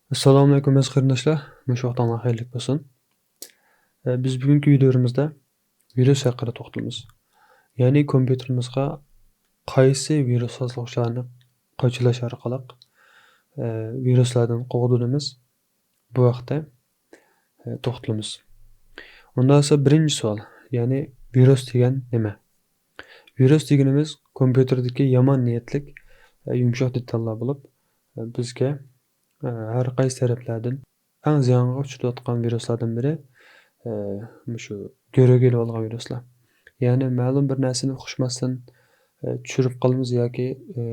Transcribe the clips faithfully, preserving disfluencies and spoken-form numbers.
ئەسسالامۇئەلەيكۇم ئەزىز قېرىنداشلار، مۇشۇ ۋاقتىڭلار خەيرلىك بولسۇن. ئە، بىز بۈگۈنكى ۋىدىيومىزدا ۋىرۇس ھەققىدە توختىلىمىز. يەنى كومپيۇتېرىمىزغا قايسى ۋىرۇس سازلىغۇچىلارنى قاچىلاش ئارقىلىق، ئە، ۋىرۇسلاردىن قوغدىنىمىز، بۇ ھەقتە، ئە، توختىلىمىز. ئۇنداق بولسا بىرىنچى سوئال، يەنى ۋىرۇس دېگەن نېمە؟ ۋىرۇس دېگىنىمىز كومپيۇتېردىكى يامان نىيەتلىك، ئە، يۇمشاق دېتاللار بولۇپ، ئە، بىزگە، ئە، ھەر قايسى تەرەپلەردىن ئەڭ زىيانغا ئۇچرىۋاتقان ۋىرۇسلاردىن بىرى، ئە، مۇشۇ گۆرۈگە ئېلىۋالغان ۋىرۇسلار. يەنى مەلۇم بىر نەرسىنى ئۇقۇشماستىن، ئە، چۈشۈرۈپ قالىمىز ياكى، ئە،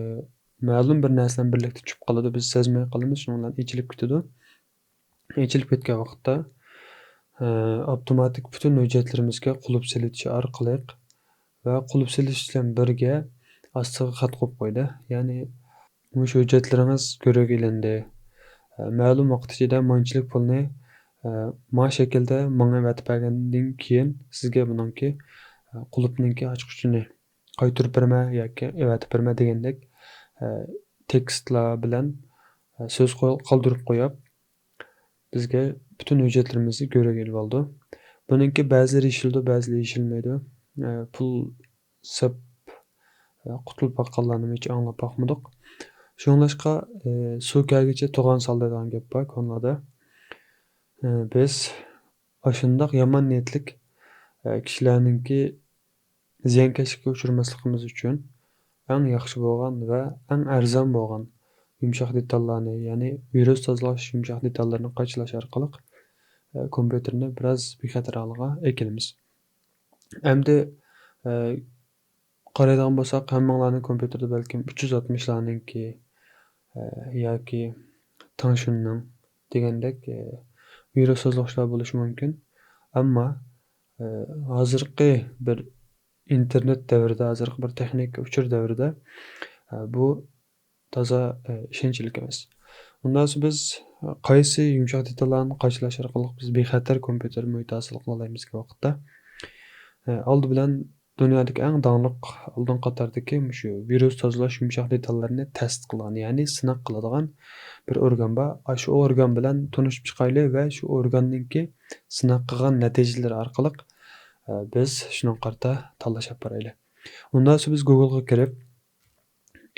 مەلۇم بىر نەرسە بىلەن بىرلىكتە چۈشۈپ قالىدۇ، بىز سەزمەي قالىمىز، شۇنىڭ بىلەن ئېچىلىپ كېتىدۇ. ئېچىلىپ كەتكەن ۋاقىتتا، ئە، ئاپتوماتىك پۈتۈن ھۆججەتلىرىمىزگە قۇلۇپ سېلىۋېتىش ئارقىلىق ۋە قۇلۇپ سېلىش بىلەن بىرگە ئاستىغا خەت قويۇپ قويدى. يەنى مۇشۇ ھۆججەتلىرىڭىز گۆرۈگە ئېلىندى. ئە، مەلۇم ۋاقىت ئىچىدە مانچىلىك پۇلنى، ئە، ما شەكىلدە ماڭا ئەۋەتىپ بەرگەندىن كېيىن سىزگە بۇنىڭكى، ئە، قۇلۇپنىڭكى ئاچقۇچىنى قايتۇرۇپ بېرىمەن ياكى ئەۋەتىپ بېرىمەن دېگەندەك، ئە، تېكىستلار بىلەن، ئە، سۆز قول-، قالدۇرۇپ قويۇپ، بىزگە پۈتۈن ھۆججەتلىرىمىزنى گۆرۈگە ئېلىۋالىدۇ. بۇنىڭكى بەزىلىرى يېشىلىدۇ، بەزىلىرى يېشىلمەيدۇ. ئە، پۇل سەپ، ئە، قۇتۇلۇپ باققانلارنىمۇ ھېچ ئاڭلاپ باقمىدۇق. شۇڭلاشقا، ئە، سۇ كەلگىچە توغان سال دەيدىغان گەپ بار كونىلاردا. ئە، بىز ئاشۇنداق يامان نىيەتلىك، ئە، كىشىلەرنىڭكى زىيانكەشلىككە ئۇچرىماسلىقىمىز ئۈچۈن ئەڭ ياخشى بولغان ۋە ئەڭ ئەرزان بولغان يۇمشاق دېتاللارنى، يەنى ۋىرۇس تازىلاش يۇمشاق دېتاللىرىنى قاچىلاش ئارقىلىق، ئە، كومپيۇتېرنى بىراز بىخەتەر ھالغا ئەكېلىمىز. ئەمدى، ئە، قارايدىغان بولساق، ھەممىڭلارنىڭ كومپيۇتېرىدا بەلكىم ئۈچ يۈز ئاتمىشلارنىڭكى، ئە، ياكى تاڭشۈننىڭ دېگەندەك، ئە، ۋىرۇس سازلىغۇچلار بولۇشى مۇمكىن. ئەمما، ئە، ھازىرقى بىر ئىنتېرنېت دەۋرىدە، ھازىرقى بىر تېخنىكا ئۇچۇر دەۋرىدە، ئە، بۇ تازا، ئە، ئىشەنچلىك ئەمەس. ئۇنداق بولسا بىز، ئە، قايسى يۇمشاق دېتاللارنى قاچىلاش ئارقىلىق بىز بىخەتەر كومپيۇتېر مۇھىتى ھاسىل قىلالايمىز دېگەن ۋاقىتتا، ئە، ئالدى بىلەن دۇنيادىكى ئەڭ داڭلىق، ئالدىنقى قاتاردىكى مۇشۇ ۋىرۇس تازىلاش يۇمشاق دېتاللىرىنى تەست قىلغان، يەنى سىناق قىلىدىغان بىر ئورگان بار. ئاشۇ ئورگان بىلەن تونۇشۇپ چىقايلى ۋە شۇ ئورگاننىڭكى سىناق قىلغان نەتىجىلىرى ئارقىلىق، ئە، بىز شۇنىڭغا قارىتا تاللاش ئېلىپ بارايلى. ئۇنداق بولسا بىز گوگلغا كىرىپ،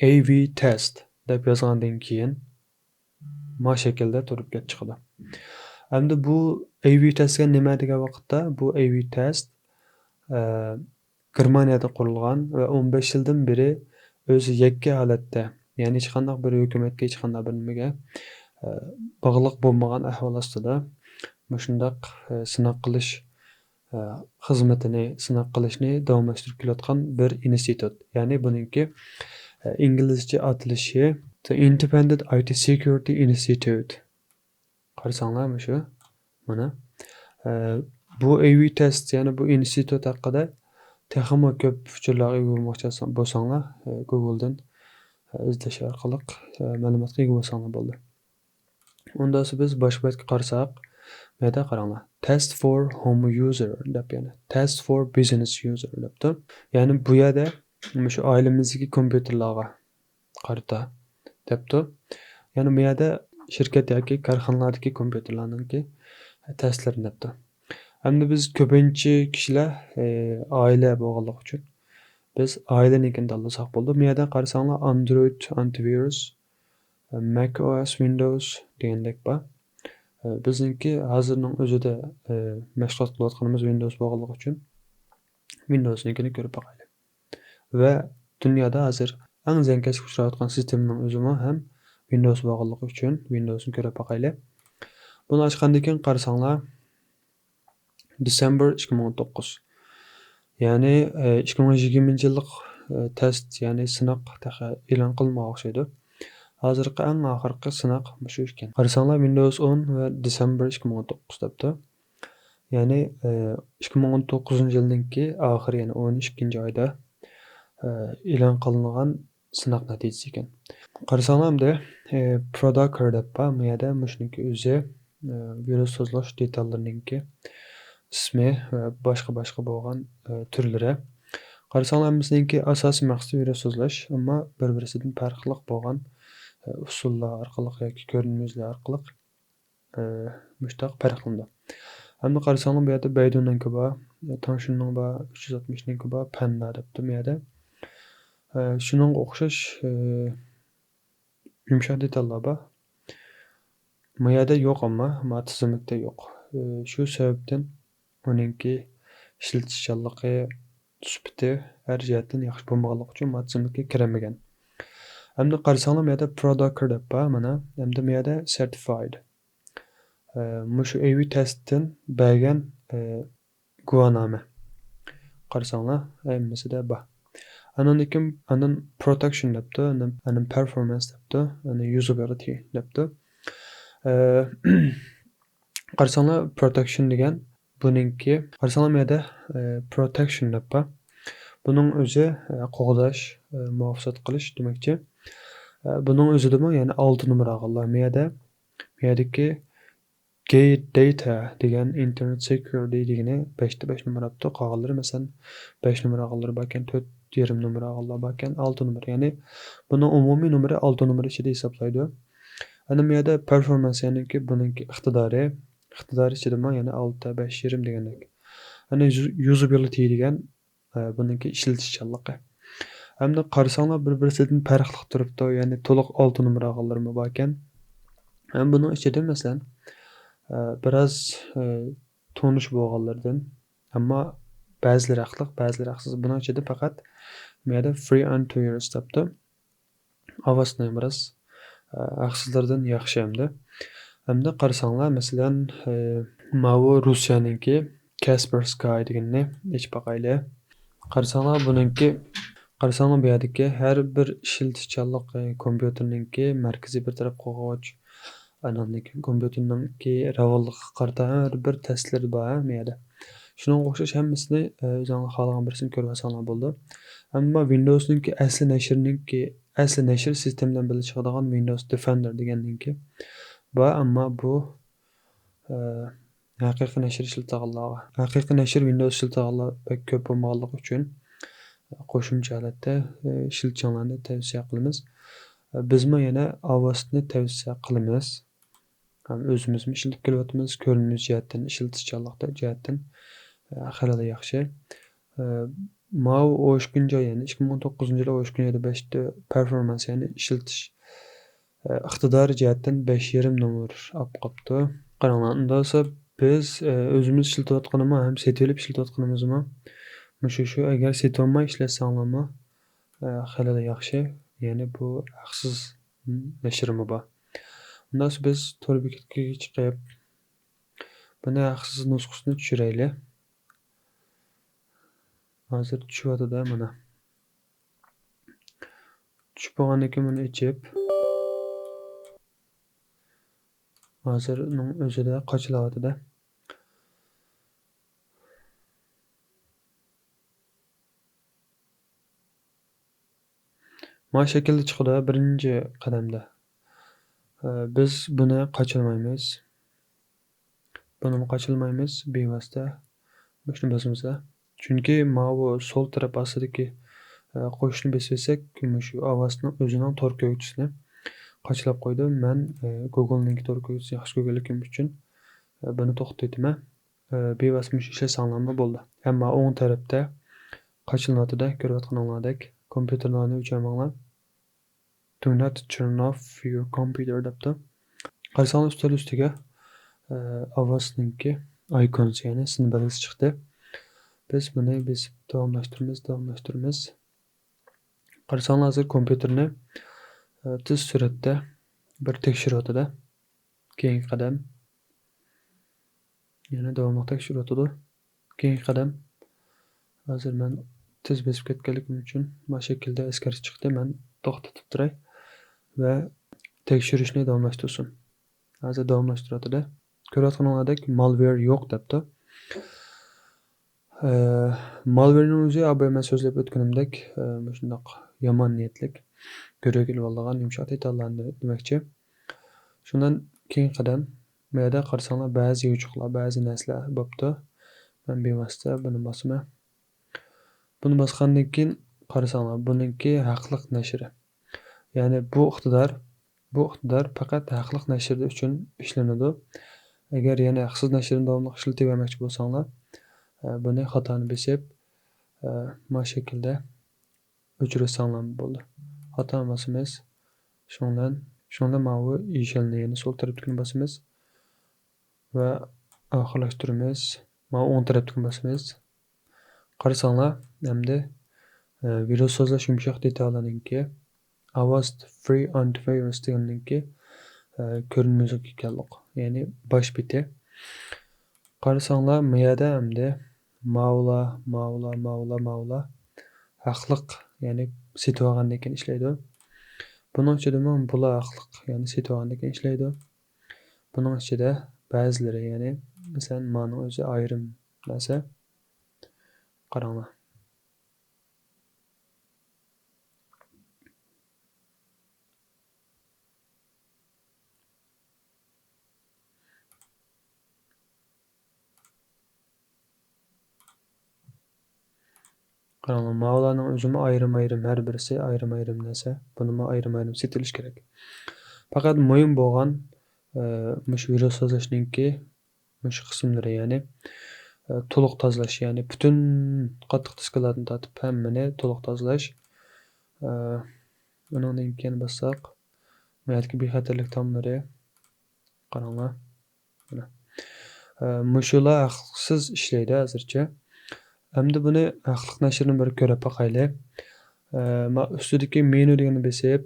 ئەي ۋى تېست دەپ يازغاندىن كېيىن، ما شەكىلدە تۇرۇپ كەپ چىقىدۇ. ئەمدى بۇ ئەي ۋى تېست دېگەن نېمە دېگەن ۋاقىتتا، بۇ ئەي ۋى تېست، ئە، گېرمانىيەدە قۇرۇلغان ۋە ئون بەش يىلدىن بېرى ئۆزى يەككە ھالەتتە، يەنى ھېچقانداق بىر ھۆكۈمەتكە، ھېچقانداق بىر نېمىگە، ئە، باغلىق بولمىغان ئەھۋال ئاستىدا مۇشۇنداق، ئە، سىناق قىلىش، ئە، خىزمىتىنى، سىناق قىلىشنى داۋاملاشتۇرۇپ كېلىۋاتقان بىر ئىنستىتۇت. يەنى بۇنىڭكى، ئە، ئىنگلىزچە ئاتىلىشى The Independent ئاي تى Security Institute. قارىساڭلار مۇشۇ، مانا، ئە، بۇ ئەي ۋى تېست، يەنى بۇ ئىنستىتۇت ھەققىدە تېخىمۇ كۆپ ئۇچۇرلارغا ئىگە بولماقچى بولساڭلار، ئە، گوگلدىن، ئە، ئىزدەش ئارقىلىق، ئە، مەلۇماتقا ئىگە بولساڭلار بولدى. ئۇنداق بولسا بىز باشقا بەتكە قارىساق، بۇ يەردە قاراڭلار. Test for home user دەپ، يەنى test for business user دەپتۇ. يەنى بۇ يەردە مۇشۇ ئائىلىمىزدىكى كومپيۇتېرلارغا قارىتا دەپتۇ. يەنى بۇ يەردە شىركەت ياكى كارخانىلاردىكى كومپيۇتېرلارنىڭكى تېستلىرىنى دەپتۇ. ئەمدى بىز كۆپىنچە كىشىلەر، ئە، ئائىلە بولغانلىقى ئۈچۈن بىز ئائىلىنىڭكىنى تاللىساق بولىدۇ. بۇ يەردە قارىساڭلار، ئاندرويد ئانتىۋىرۇس، مەك ئو ئېس ۋىندوۋس دېگەندەك بار. ئە، بىزنىڭكى ھازىرنىڭ ئۆزىدە، ئە، مەشغۇلات قىلىۋاتقىنىمىز ۋىندوۋس بولغانلىقى ئۈچۈن ۋىندوۋسنىڭكىنى كۆرۈپ باقايلى. ۋە دۇنيادا ھازىر ئەڭ زىيانكەشلىككە ئۇچراۋاتقان سىستېمىنىڭ ئۆزىمۇ ھەم ۋىندوۋس بولغانلىقى ئۈچۈن ۋىندوۋسنى كۆرۈپ باقايلى. بۇنى ئاچقاندىن كېيىن قارىساڭلار، دېسەمبىر ئىككى مىڭ ئون توققۇز. يەنى، ئە، ئىككى مىڭ يىگىرمىنچى يىللىق، ئە، تېست، يەنى سىناق تېخى ئېلان قىلىنمىغان ئوخشايدۇ. ھازىرقى ئەڭ ئاخىرقى سىناق مۇشۇ ئىكەن. قارىساڭلار، ۋىندوۋس ئون ۋە دېسەمبىر ئىككى مىڭ ئون توققۇز دەپتۇ. يەنى، ئە، ئىككى مىڭ ئون توققۇزىنچى يىلنىڭكى ئاخىرى، يەنى ئون ئىككىنچى ئايدا، ئە، ئېلان قىلىنغان سىناق نەتىجىسى ئىكەن. قارىساڭلار ئەمدى، ئە، پروداكر دەپ بار، بۇ يەردە مۇشۇنىڭكى ئۆزى، ئە، ۋىرۇس تازىلاش دېتاللىرىنىڭكى ئىسمى ۋە باشقا، باشقا بولغان، ئە، تۈرلىرى. قارىساڭلار ھەممىسىنىڭكى ئاساسىي مەقسىتى ۋىرۇس تازىلاش، ئەمما بىر-بىرسىدىن پەرقلىق بولغان، ئە، ئۇسۇللار ئارقىلىق ياكى كۆرۈنۈش يۈزلىرى ئارقىلىق ئە، مۇشتاق پەرقلىنىدۇ. ئەمدى قارىساڭلار، بۇ يەردە بەيدۇنىڭكى بار، تاڭشۈننىڭ بار، ئۈچ يۈز ئاتمىشنىڭكى بار، پەندا دەپتۇ بۇ يەردە. ئە، شۇنىڭغا ئوخشاش، ئە، يۇمشاق دېتاللار بار. ما يەردە يوق، ئەمما ما تىزىملىكتە يوق. ئە، شۇ سەۋەبتىن ئۇنىڭكى ئىشلىتىشچانلىقى، سۈپىتى ھەر جەھەتتىن ياخشى بولمىغانلىقى ئۈچۈن ما تىزىملىككە كىرەلمىگەن. ئەمدى قارىساڭلار، ما يەردە پروداكتور دەپ بار، مانا. ئەمدى ما يەردە سېرتىفايد. ئە، مۇشۇ ئەيۋى تەستتىن بەرگەن، ئە، گۇۋاھنامە. قارىساڭلار، ھەممىسىدە بار. ئاندىن كېيىن، ئاندىن پروتەكشن دەپتۇ، ئاندىن، ئاندىن پەرفورمانس دەپتۇ، ئاندىن يۇزابىلىتى دەپتۇ. ئە، قارىساڭلار، پروتەكشن دېگەن بۇنىڭكى، قارىساڭلار، ما يەردە، ئە، پروتەكشن دەپ بار. بۇنىڭ ئۆزى، ئە، قوغداش، ئە، مۇھاپىزەت قىلىش دېمەكچى. ئە، بۇنىڭ ئۆزىدىمۇ يەنە ئالتە نومۇر ئالغانلار. ما يەردە، ما يەردىكى گېت داتا دېگەن، ئىنتېرنېت سېكيۇرىتى دېگىنى بەشتە بەش نومۇر ئاپتۇ. قالغانلىرى، مەسىلەن، بەش نومۇر ئالغانلار باركەن، تۆت يېرىم نومۇر ئالغانلار باركەن، ئالتە نومۇر. يەنى بۇنىڭ ئومۇمىي نومۇرى ئالتە نومۇر ئىچىدە ھېسابلايدۇ. ئەنە بۇ يەردە پەرفورمانس، يەنىكى بۇنىڭكى ئىقتىدارى، ئىقتىدارى ئىچىدىمۇ يەنە ئالتە، بەش يېرىم دېگەندەك. ئەنە يۇز-، يۇزابىلىتى دېگەن، ئە، بۇنىڭكى ئىشلىتىشچانلىقى. ئەمدى قارىساڭلار، بىر-بىرسىدىن پەرقلىق تۇرۇپتۇ، يەنى تولۇق ئالتە نومۇر ئالغانلىرىمۇ باركەن. ھەم بۇنىڭ ئىچىدە، مەسىلەن، ئە، بىراز، ئە، تونۇش بولغانلىرىدىن، ئەمما بەزىلىرى ھەقلىق، بەزىلىرى ھەقسىز. بۇنىڭ ئىچىدە پەقەت ما يەردە فرى ئەند تو يىرس دەپتۇ. ئاۋازنى بىراز، ئە، ھەقسىزلىرىدىن ياخشى ئەمدى. ئەمدى قارىساڭلار، مەسىلەن، ئە، ماۋۇ روسىيەنىڭكى كاسپەرسكاي دېگىنىنى ئېچىپ باقايلى. قارىساڭلار، بۇنىڭكى، قارىساڭلار، بۇ يەردىكى ھەر بىر ئىشلىتىشچانلىق، ئە، كومپيۇتېرنىڭكى مەركىزىي بىر تەرەپ قوغدىغۇچ، ئاندىن كېيىن كومپيۇتېرنىڭكى راۋانلىقىغا قارىتا ھەر بىر تەستلىرى بار، ھە، بۇ يەردە. شۇنىڭغا ئوخشاش ھەممىسىنى، ئە، ئۆزۈڭلار خالىغان بىرسىنى كۆرۈۋالساڭلار بولىدۇ. ئەمما ۋىندوۋسنىڭكى ئەسلى نەشرىنىڭكى، ئەسلى نەشر سىستېما بىلەن بىللە چىقىدىغان ۋىندوۋس دىفېندېر دېگەننىڭكى بار، ئەمما بۇ، ئە، ھەقىقىي نەشر ئىشلىتىدىغانلارغا، ھەقىقىي نەشر ۋىندوۋس ئىشلىتىدىغانلار بەك كۆپ بولمىغانلىقى ئۈچۈن، قوشۇمچە ھالەتتە، ئە، ئىشلىتىشىڭلارنى تەۋسىيە قىلىمىز. ئە، بىزمۇ يەنە ئاۋاستنى تەۋسىيە قىلىمىز. ھەم ئۆزىمىزمۇ ئىشلىتىپ كېلىۋاتىمىز، كۆرۈنۈش جەھەتتىن، ئىشلىتىشچانلىق جەھەتتەن، ئە، خېلىلا ياخشى. ئە، ماۋۇ ئوشكۇنجا، يەنى ئىككى مىڭ توققۇزىنچى يىلى ئوشكۇنجا بەشتە پەرفورمانس، يەنى ئىشلىتىش، ئە، ئىقتىدارى جەھەتتىن بەش يېرىم نومۇر ئاپ قاپتۇ. قاراڭلار، ئۇنداق بولسا بىز، ئە، ئۆزىمىز ئىشلىتىۋاتقىنىمۇ ھەم سېتىۋېلىپ ئىشلىتىۋاتقىنىمىزمۇ مۇشۇ شۇ. ئەگەر سېتىۋالماي ئىشلەتسەڭلارمۇ، ئە، خېلىلا ياخشى. يەنى بۇ ھەقسىز نەشرىمۇ بار. ئۇنداق بولسا بىز تور بېكەتكە چىقىپ، بۇنى ھەقسىز نۇسخىسىنى چۈشۈرەيلى. ھازىر چۈشۈۋاتىدۇ، مانا. چۈشۈپ بولغاندىن كېيىن بۇنى ئېچىپ، ھازىرنىڭ ئۆزىدە قاچىلاۋاتىدۇ. ما شەكىلدە چىقىدۇ بىرىنچى قەدەمدە. ئە، بىز بۇنى قاچىلىمايمىز. بۇنىمۇ قاچىلىمايمىز، بىۋاسىتە مۇشۇنى باسىمىز. چۈنكى ماۋۇ سول تەرەپ ئاستىدىكى، ئە، قوشۇشنى بېسىۋەتسەك، مۇشۇ ئاۋاستنىڭ ئۆزىنىڭ تور كۆرگۈچىسىنى قاچىلاپ قويىدۇ. مەن، ئە، گۇگلنىڭكى تور كۆرگۈچىسىنى ياخشى كۆرگەنلىكىم ئۈچۈن، ئە، بۇنى توختىتىمەن. ئە، بىۋاسىتە مۇشۇ ئىشلەتسەڭلارمۇ بولىدۇ. ئەمما ئوڭ تەرەپتە قاچىلىنىۋاتىدۇ، كۆرۈۋاتقىنىڭلاردەك. كومپيۇتېرلارنى ئۆچۈرمەڭلار. Do not turn off your computer دەپتۇ. قارىساڭلار ئۈستەل ئۈستىگە، ئە، ئاۋاستنىڭكى ئايكونسى، يەنى سىمۋولى چىقتى. بىز بۇنى بېسىپ داۋاملاشتۇرىمىز، داۋاملاشتۇرىمىز. قارىساڭلار ھازىر كومپيۇتېرنى، ئە، تېز سۈرئەتتە بىر تەكشۈرۈۋاتىدۇ. كېيىنكى قەدەم. يەنە داۋاملىق تەكشۈرۈۋاتىدۇ. كېيىنكى قەدەم. ھازىر مەن تېز بېسىپ كەتكەنلىكىم ئۈچۈن ما شەكىلدە ئەسكەرتىش چىقتى. مەن توختىتىپ تۇراي ۋە تەكشۈرۈشنى داۋاملاشتۇرسۇن. ھازىر داۋاملاشتۇرۇۋاتىدۇ. كۆرۈۋاتقىنىڭلاردەك مالۋېر يوق دەپتۇ. ئە، مالۋېرنىڭ ئۆزى، ئابايا مەن سۆزلەپ ئۆتكىنىمدەك، ئە، مۇشۇنداق يامان نىيەتلىك كۆرۈۋېلىۋالىدىغان يۇمشاق دېتاللارنى دېمەكچى. شۇندىن كېيىنكى قەدەم، بۇ يەردە قارىساڭلار بەزى يوچۇقلار، بەزى نەرسىلەر بوپتۇ. مەن بىۋاسىتە بۇنى باسىمەن. بۇنى باسقاندىن كېيىن قارىساڭلار، بۇنىڭكى ھەقلىق نەشرى. يەنى بۇ ئىقتىدار بۇ ئىقتىدار پەقەت ھەقلىق نەشرىدە ئۈچۈن ئىشلىنىدۇ. ئەگەر يەنە ھەقسىز نەشرنى داۋاملىق ئىشلىتىۋەرمەكچى بولساڭلار، ئە، بۇنى خاتانى بېسىپ، ئە، ما شەكىلدە ئۆچۈرۈۋەتسەڭلارمۇ بولىدۇ. خاتانى باسىمىز. شۇنىڭ بىلەن، شۇنىڭ بىلەن ماۋۇ يېشىلنى، يەنى سول تەرەپتىكىنى باسىمىز. ۋە ئاخىرلاشتۇرىمىز. ماۋۇ ئوڭ تەرەپتىكىنى باسىمىز. قارىساڭلار، ئەمدى، ئە، ۋىرۇس سازلاش يۇمشاق دېتالىنىڭكى Avast Free Antivirus دېگەننىڭكى، ئە، كۆرۈنمە يۈزىگە كەلدۇق. يەنى باش بېتى. قارىساڭلار، ما يەردە ئەمدى ماۋۇلار، ماۋۇلار، ماۋۇلار، ماۋۇلار ھەقلىق، يەنى سېتىۋالغاندىن كېيىن ئىشلەيدۇ. بۇنىڭ ئىچىدىمۇ بۇلار ھەقلىق، يەنى سېتىۋالغاندىن كېيىن ئىشلەيدۇ. بۇنىڭ ئىچىدە بەزىلىرى، يەنى مەسىلەن، مانىڭ ئۆزى ئايرىم نەرسە. قاراڭلار. قاراڭلار، ماۋۇلارنىڭ ئۆزىمۇ ئايرىم-ئايرىم، ھەر بىرسى ئايرىم-ئايرىم نەرسە. بۇنىمۇ ئايرىم-ئايرىم سېتىۋېلىش كېرەك. پەقەت مۇھىم بولغان، ئە، مۇشۇ ۋىرۇس سازلاشنىڭكى مۇشۇ قىسىملىرى، يەنى، ئە، تولۇق تازىلاش، يەنى پۈتۈن قاتتىق دىسكىلاردىن تارتىپ ھەممىنى تولۇق تازىلاش. ئە، ئۇنىڭدىن كېيىن باسساق، بۇ يەردىكى بىخەتەرلىك تاملىرى. قاراڭلار. مانا. ئە، مۇشۇلار ھەقسىز ئىشلەيدۇ ھازىرچە. ئەمدى بۇنى ھەقلىق نەشرىنى بىر كۆرۈپ باقايلى. ئە، ما ئۈستىدىكى مېنۇ دېگەننى بېسىپ،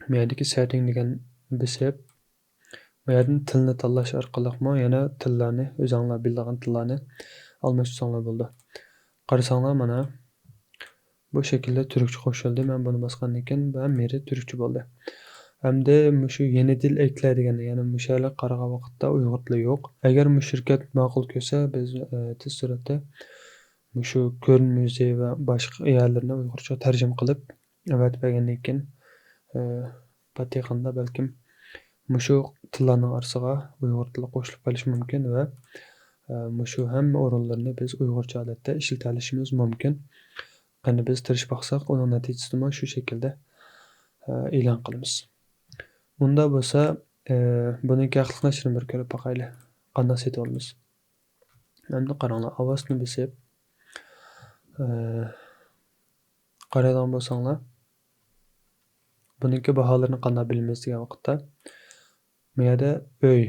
ما يەردىكى سېتتىڭ دېگەننى بېسىپ، ما يەردىن تىلنى تاللاش ئارقىلىقمۇ يەنە تىللارنى، ئۆزۈڭلار بىلىدىغان تىللارنى ئالماشتۇرساڭلار بولىدۇ. قارىساڭلار مانا. بۇ شەكىلدە تۈركچە قوشۇلدى. مەن بۇنى باسقاندىن كېيىن ھەممىرى تۈركچە بولدى. ئەمدى مۇشۇ يېڭى تىل ئەكلە دېگەندە، يەنى مۇشۇ يەرلەرگە قارىغان ۋاقىتتا ئۇيغۇر تىلى يوق. ئەگەر مۇشۇ شىركەت ماقۇل كۆرسە، بىز، ئە، تېز سۈرئەتتە مۇشۇ كۆرۈنمە يۈزى ۋە باشقا يەرلىرىنى ئۇيغۇرچىغا تەرجىمە قىلىپ، ئەۋەتىپ بەرگەندىن كېيىن، ئە، پات يېقىندا بەلكىم مۇشۇ تىللارنىڭ ئارىسىغا ئۇيغۇر تىلى قوشۇلۇپ قېلىشى مۇمكىن ۋە، ئە، مۇشۇ ھەممە ئورۇنلىرىنى بىز ئۇيغۇرچە ھالەتتە ئىشلىتەلىشىمىز مۇمكىن. قېنى بىز تىرىشىپ باقساق، ئۇنىڭ نەتىجىسىنىمۇ شۇ شەكىلدە، ئە، ئېلان قىلىمىز. ئۇنداق بولسا، ئە، بۇنىڭكى ھەقلىق نەشرىنى بىر كۆرۈپ باقايلى. قانداق سېتىۋالىمىز؟ ئەمدى قاراڭلار، ئاۋاستنى بېسىپ، ئە، قارايدىغان بولساڭلار، بۇنىڭكى باھالىرىنى قانداق بىلىمىز دېگەن ۋاقىتتا، بۇ يەردە ئۆي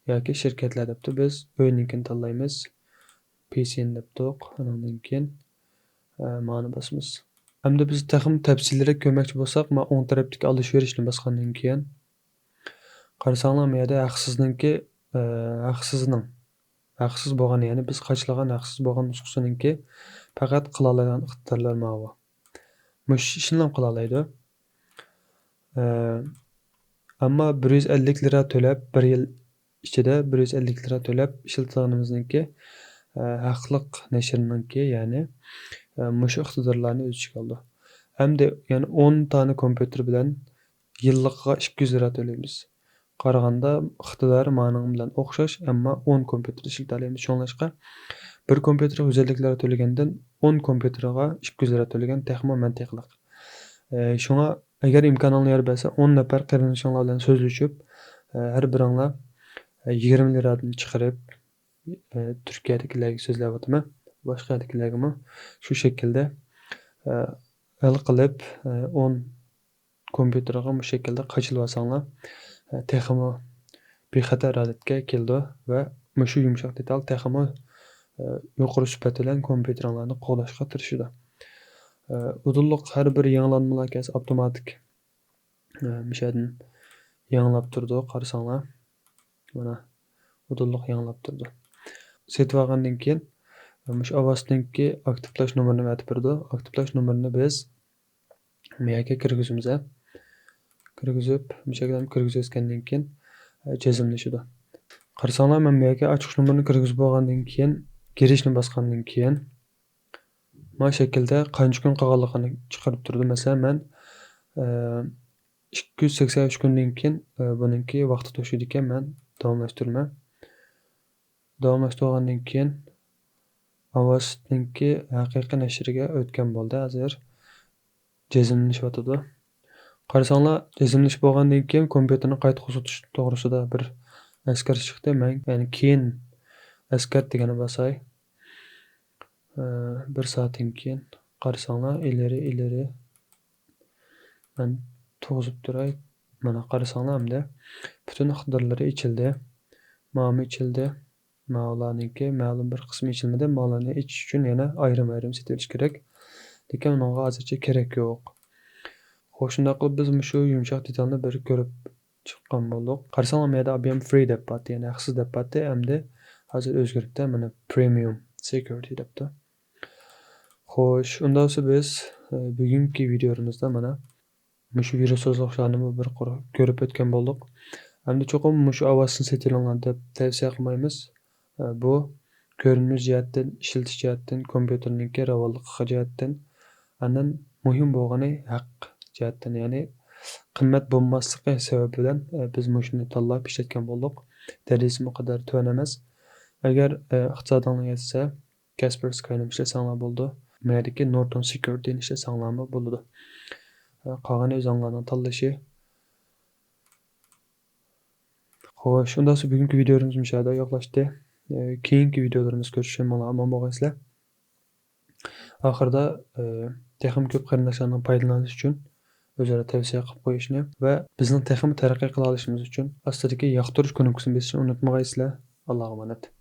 ياكى شىركەتلەر دەپتۇ. بىز ئۆينىڭكىنى تاللايمىز. پىسىنى دەپتۇق. ئۇنىڭدىن كېيىن، ئە، مانى باسىمىز. ئەمدى بىز تېخىمۇ تەپسىلىيرەك كۆرمەكچى بولساق، مانا ئوڭ تەرەپتىكى ئالىشىۋېرىشنى باسقاندىن كېيىن، قارىساڭلار، بۇ يەردە ھەقسىزنىڭكى، ئە، ھەقسىزنىڭ، ھەقسىز بولغان، يەنى بىز قاچىلىغان ھەقسىز بولغان نۇسخىسىنىڭكى پەقەت قىلالايدىغان ئىقتىدارلار ماۋۇ. مۇشۇ ئىشنىلا قىلالايدۇ. ئە، ئەمما بىر يۈز ئەللىك لىرا تۆلەپ، بىر يىل ئىچىدە بىر يۈز ئەللىك لىرا تۆلەپ ئىشلىتىدىغىنىمىزنىڭكى، ئە، ھەقلىق نەشرىنىڭكى، يەنى، ئە، مۇشۇ ئىقتىدارلارنى ئۆز ئىچىگە ئالىدۇ. ئەمدى يەنە ئون دانە كومپيۇتېر بىلەن يىللىقىغا ئىككى يۈز لىرا تۆلەيمىز. قارىغاندا ئىقتىدارى مانىڭ بىلەن ئوخشاش، ئەمما ئون كومپيۇتېر ئىشلىتەلەيمىز. شۇڭلاشقا بىر كومپيۇتېرغا يۈز ئەللىك لىرا تۆلىگەندىن ئون كومپيۇتېرغا ئىككى يۈز لىرا تۆلىگەن تېخىمۇ مەنتىقلىق. ئە، شۇڭا ئەگەر ئىمكانىڭلار يار بەرسە، ئون نەپەر قېرىندىشىڭلار بىلەن سۆزلىشىپ، ئە، ھەر بىرىڭلار، ئە، يىگىرمە لىرادىن چىقىرىپ، ئە، تۈركىيەدىكىلەرگە سۆزلەۋاتىمەن، باشقا يەردىكىلەرگىمۇ شۇ شەكىلدە، ئە، ھەل قىلىپ، ئە، ئون كومپيۇتېرغا مۇشۇ شەكىلدە قاچىلىۋالساڭلار، ئە، تېخىمۇ بىخەتەر ھالەتكە كېلىدۇ ۋە مۇشۇ يۇمشاق دېتال تېخىمۇ، ئە، يۇقىرى سۈپەت بىلەن كومپيۇتېرىڭلارنى قوغداشقا تىرىشىدۇ. ئە، ئۇدۇللۇق ھەر بىر يېڭىلانمىلار كەلسە ئاپتوماتىك، ئە، مۇشۇ يەردىن يېڭىلاپ تۇرىدۇ، قارىساڭلار. مانا، ئۇدۇللۇق يېڭىلاپ تۇرىدۇ. سېتىۋالغاندىن كېيىن، مۇشۇ ئاۋاستىنكى ئاكتىپلاش نومۇرىنى ئەۋەتىپ بېرىدۇ. ئاكتىپلاش نومۇرىنى بىز مۇ يەرگە كىرگۈزىمىز، ھە. كىرگۈزۈپ، مۇشۇ يەرگە كىرگۈزۈۋەتكەندىن كېيىن، ئە، جەزملىشىدۇ. قارىساڭلار، مەن بۇ يەرگە ئاچقۇچ نومۇرىنى كىرگۈزۈپ بولغاندىن كېيىن، گىرىشنى باسقاندىن كېيىن، ما شەكىلدە قانچە كۈن قالغانلىقىنى چىقىرىپ تۇرىدۇ. مەسىلەن، مەن، ئە، ئىككى يۈز سەكسەن ئۈچ كۈندىن كېيىن، ئە، بۇنىڭكى ۋاقتى توشىدىكەن، مەن داۋاملاشتۇرىمەن. داۋاملاشتۇرغاندىن كېيىن، ئاۋاستنىڭكى ھەقىقىي نەشرىگە ئۆتكەن بولدى. ھازىر جەزملىنىشىۋاتىدۇ. قارىساڭلار، جەزملىشىپ بولغاندىن كېيىن كومپيۇتېرنى قايتا قوزغىتىش توغرىسىدا بىر ئەسكەرتىش چىقتى. مەن يەنە كېيىن ئەسكەرت دېگەننى باساي. ئە، بىر سائەتتىن كېيىن قارىساڭلار، ئىلىرى، ئىلىرى. مەن تۇرغۇزۇپ تۇراي. مانا قارىساڭلار ئەمدى پۈتۈن ئىقتىدارلىرى ئېچىلدى. ماۋۇمۇ ئېچىلدى. ماۋۇلارنىڭكى مەلۇم بىر قىسمى ئېچىلمىدى. ماۋۇلارنى ئېچىش ئۈچۈن يەنە ئايرىم-ئايرىم سېتىۋېلىش كېرەك. لېكىن ئۇنىڭغا ھازىرچە كېرەك يوق. خوش، شۇنداق قىلىپ بىز مۇشۇ يۇمشاق دېتالنى بىر كۆرۈپ چىققان بولدۇق. قارىساڭلار، مۇ يەردە ئايبىئېم فرى دەپ بارتتى، يەنى ھەقسىز دەپ بارتتى. ئەمدى ھازىر ئۆزگىرىپتۇ، مانا پرېمىيۇم سېكيۇرىتى دەپتۇ. خوش، ئۇنداق بولسا بىز، ئە، بۈگۈنكى ۋىدىيولىرىمىزدا مانا مۇشۇ ۋىرۇس توسالغۇچلارنىمۇ بىر قۇر كۆرۈپ ئۆتكەن بولدۇق. ئەمدى چوقۇم مۇشۇ ئاۋاستىنى سېتىۋېلىڭلار دەپ تەۋسىيە قىلمايمىز. ئە، بۇ كۆرۈنۈش جەھەتتىن، ئىشلىتىش جەھەتتىن، كومپيۇتېرنىڭكى راۋانلىقى جەھەتتىن، ئاندىن مۇھىم بولغىنى ھەق جەھەتتىن، يەنى قىممەت بولماسلىقى سەۋەبى بىلەن، ئە، بىز مۇشۇنى تاللاپ ئىشلەتكەن بولدۇق. دەرىجىسىمۇ ئۇ قەدەر تۆۋەن ئەمەس. ئەگەر، ئە، ئىقتىسادىڭلار يەتسە، كاسپەرسكاينى ئىشلەتسەڭلار بولىدۇ. مەيەردىكى نورتون سېكيۇرىتىنى ئىشلەتسەڭلارمۇ بولىدۇ. ئە، قالغىنى ئۆزۈڭلارنىڭ تاللىشى. خوش، ئۇنداق بولسا بۈگۈنكى ۋىدىيولىرىمىز مۇشۇ يەردە ئاياغلاشتى. ئە، كېيىنكى ۋىدىيولىرىمىزدا كۆرۈشكىچە ماڭا ئامان بولغايسىلەر. ئاخىرىدا، ئە، تېخىمۇ كۆپ قېرىنداشلارنىڭ پايدىلىنىشى ئۈچۈن ئۆزئارا تەۋسىيە قىلىپ قويۇشنى ۋە بىزنىڭ تېخىمۇ تەرەققىي قىلالىشىمىز ئۈچۈن ئاستىدىكى ياقتۇرۇش كۇنۇپكىسىنى بېسىشنى ئۇنتۇمىغايسىلەر. ئاللاغا ئامانەت.